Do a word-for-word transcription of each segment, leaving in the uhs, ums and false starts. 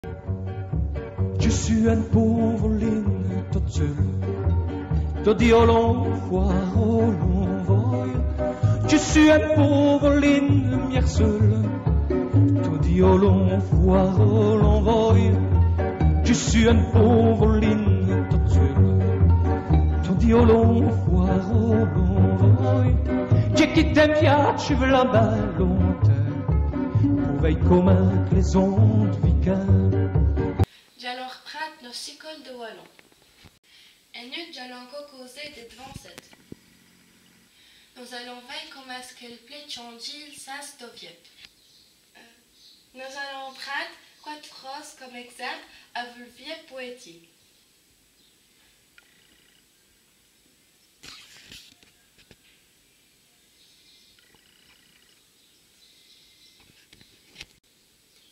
Dji seû ine pôve line tote seûle, todi au lon foû au lon vôye. Dji seû ine pôve line mièrseûle, todi au lon foû au lon vôye. Dji seû ine pôve line tote seûle, todi au lon foû au lon vôye. Dj'a quitè m' vièdje v'la bin lontins, pou vèy comint qu' lès-omes vikèt. Dj'alans r'prinde nosse sicole di walon. Èt notz dj'alans co causer dès d'vancètes. Nos-alans vèy comint èst-ce qu'èle plèt tchindjî l' sins do vièbe. Nos-alans prinde qwate frâses come ègzimpe avou l' vièbe wêti.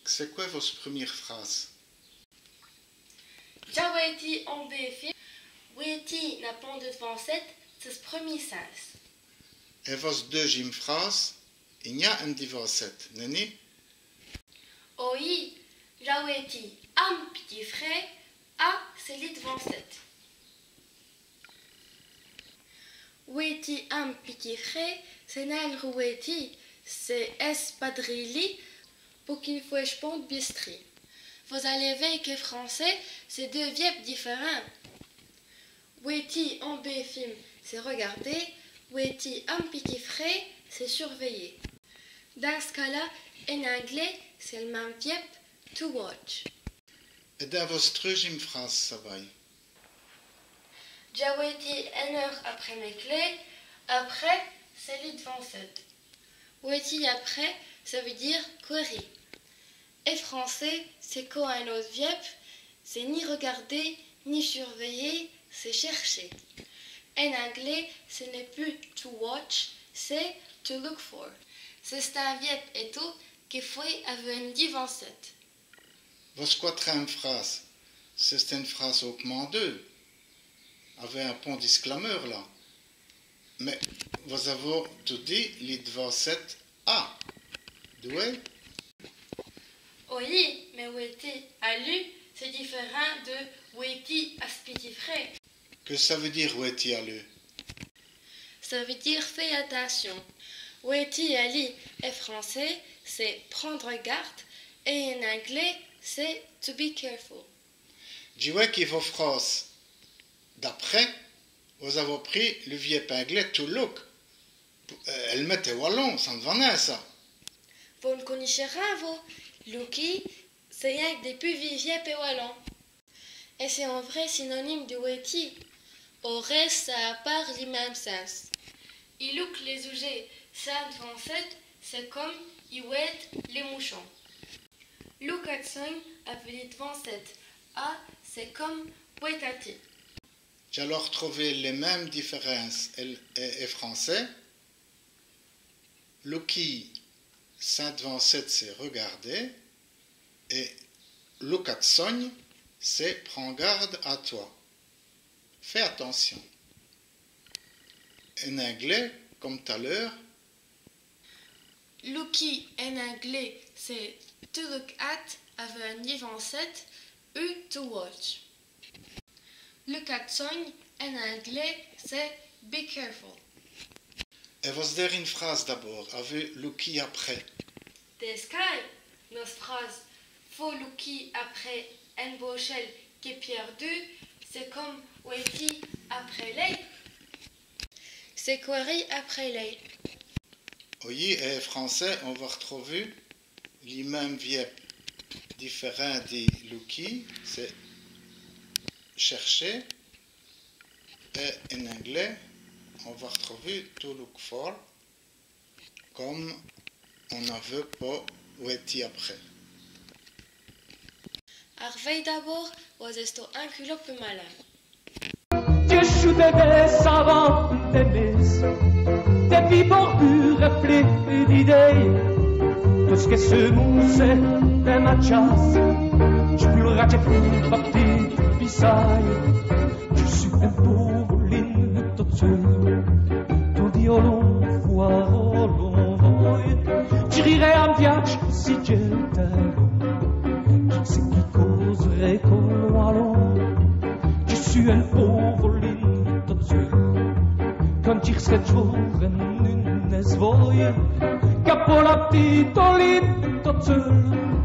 C'èst qwè vosse prumîre frâse ? Dj'a wêtî on bê film. Wêtî n'a pont d' d'vancète, c'èst s' prumî sins. Èt vosse deûzinme frâse, i gn-a ine d'vancète, nèni ? Oyi, dj'a wêtî ame pitî frè, a, c'èst l' d'vancète. Wêtî ame pitî frè, c'èst nin l' wêtî, c'èst èsse padrî li, pou qu'i n' fwèche pont d' bièstrîyes. Vos-aloz vèy qu'è francès, c'èst deûs vièbes difèrints. Wêtî on bê film, c'èst regarder. Wêtî ame pitî frè, c'èst survèyî. Dins ç' cas-la, è-n-anglès, c'èst l' min.me vièbe, to watch. Èt dins vosse treûzinme frâse, savez ? Dj'a wêtî ène eûre après mès clés. Après, c'èst l' d'vancète. Wêtî après, ça vout dîre quérir. È francès, c'èst co in-ôte vièbe, c'èst ni regarder, ni survèyî, c'èst chèrcher. È-n-anglès, ç' n'èst pus to watch, c'èst to look for. C'è-st-on vièbe ètou qu'i fwèt avou ine d'vancète. Vosse qwatrinme frâse, c'è-st-ine frâse au k'mint deûs, avou on pont d'èsclameûr la. Mins vos-avoz todi l' d'vancète a. Dwè ? Oyi, mins wêtî ali, c'èst difèrint di wêtî a s' pitî frè. Qu' ça vout dîre wêtî ali ? Ça vout dîre fé atincion. Wêtî ali, è francès, c'èst prendre garde, èt è-n-anglès, c'èst to be careful. Dji wè qui vosse frâse d'après, vos-avoz pris l' vièbe anglès to look, èt l' mète è walon, ça n' va nin, ça. Vos n' conèchoz rin, vos. Looker, c'èst yin d' dès pus vîs vièbes è walon. Èt c'èst on vré sinonime di wêtî. Au rèsse, ça a pârt li min.me sins. I look lès-oûjets, sins d'vancète, c'èst come i wête lès mouchons. Look at sun avou li d'vancète a, c'èst come wait at it. Dj'aloz r'trover lès min.mes diférinces è, è, è francès. Looker, sins d'vancète, c'èst regarder. Èt look at sun, c'èst prends garde à toi. Fais attention. È-n-anglès, come t't-a l'eûre. Looker è-n-anglès, c'èst to look at avou ine d'vancète, ou to watch. Look at sun è-n-anglès, c'èst be careful. Èt vosse dêrine frâse d'abôrd, avou looker après. Dins ç' cas, nosse frâse, fô looker après ine bauchèle qu'èst pièrdûwe, c'èst come wêtî après lèy. C'èst quérir après lèy. Oyi, è francès, on va r'trover li min.me vièbe diférint di looker, c'èst chèrcher. Èt è-n-anglès, on va r'trover to look for. Come on-avout po wêtî après. Arvèy d'abôrd, vos-èstoz on culot pus malin. Dji seû dins dès savans, dès mèsses, dès pîds bôrbus remplis d'idéyes. Tot ç' qui s'mousse dins m' tchasse, dji p'leûre, dji p'leûre pa p'tite bèssayîye. Dji seû ine pôve line tote seûle, todi au lon foû au lon vôye. Dji rîrè à m' vièdje si dj'ètins, qui c'èst qui co Ène pôve Oline tote seûle, quand dji r'steu djouwé ène, ène volye, qu'a po l' p'tite Oline tote seûle.